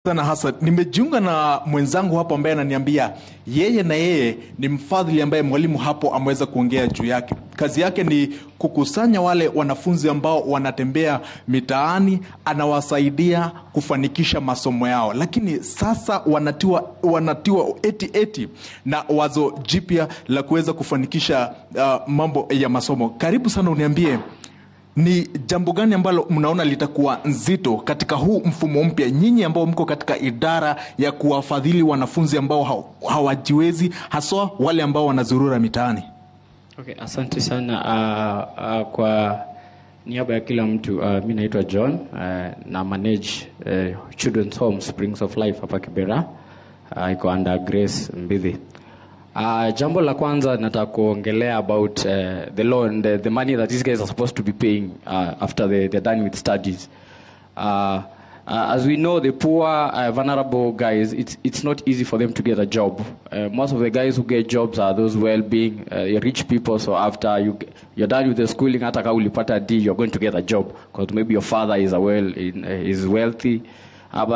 Sana Hassan, nimejiunga na mwenzangu hapo ambaye ananiambia yeye na yeye ni mfadhili ambaye mwalimu hapo ameweza kuongea juu yake. Kazi yake ni kukusanya wale wanafunzi ambao wanatembea mitaani, anawasaidia kufanikisha masomo yao, lakini sasa wanatiwa eti eti na wazo jipya la kuweza kufanikisha mambo ya masomo. Karibu sana, uniambie ni jambo gani ambalo mnaona litakuwa nzito katika huu mfumo mpya, nyinyi ambao mko katika idara ya kuwafadhili wanafunzi ambao hawajiwezi, haswa wale ambao wanazurura mitaani? Okay, asante sana kwa niaba ya kila mtu, mi naitwa John, na manage Children's Home Springs of Life hapa Kibera, iko under Grace Mbithi. Jambo la kwanza nataka kuongelea about the loan, the money that these guys are supposed to be paying after they're done with studies. As we know, the poor, vulnerable guys, it's not easy for them to get a job. Most of the guys who get jobs are those well-being, rich people. So after you're done with the schooling, hata kama ulipata D, you're going to get a job because maybe your father is wealthy. But